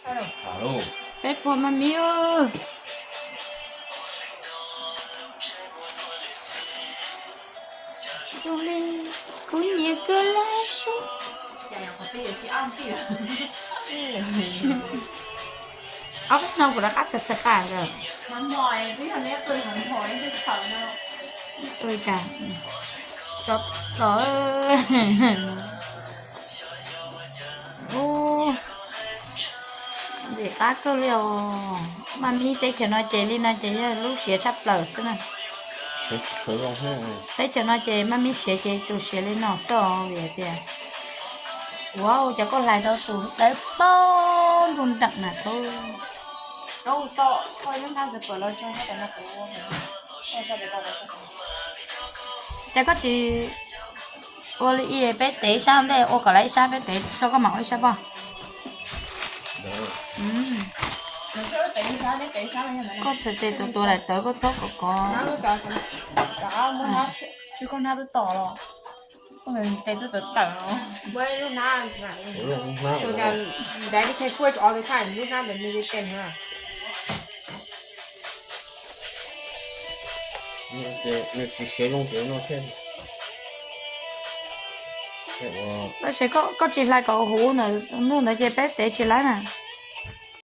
Peb phuag mas miv. Zoo li kuv nyiam kawg lab sub. Ob peb hnub kuv rov qab txhais txhais qas lawm. Ua cas tso los. Ntxim qab kawg li os. Maj mib teb chaws no ces li no ces yog lub siav tshaj plaws xwb na. Teb chaws no ces maj mib siav ces tus siav li no xwb os, vim tias, ua cas koj hlais rau tus dawb paug nruj nreem na tub. Ces koj tsis ua li ib peb tev ib sab ntej, ua kom lawv ib sab peb tev tso koj mam ua ib sab pob. Koj txhais tes tus tuav daim tawv koj txhob kov kov. Nws tsis siav zoo ces no thiab. Tab sis koj tsis hlais kom huv ntawm hnub ntawd ces peb tev tsis laib na.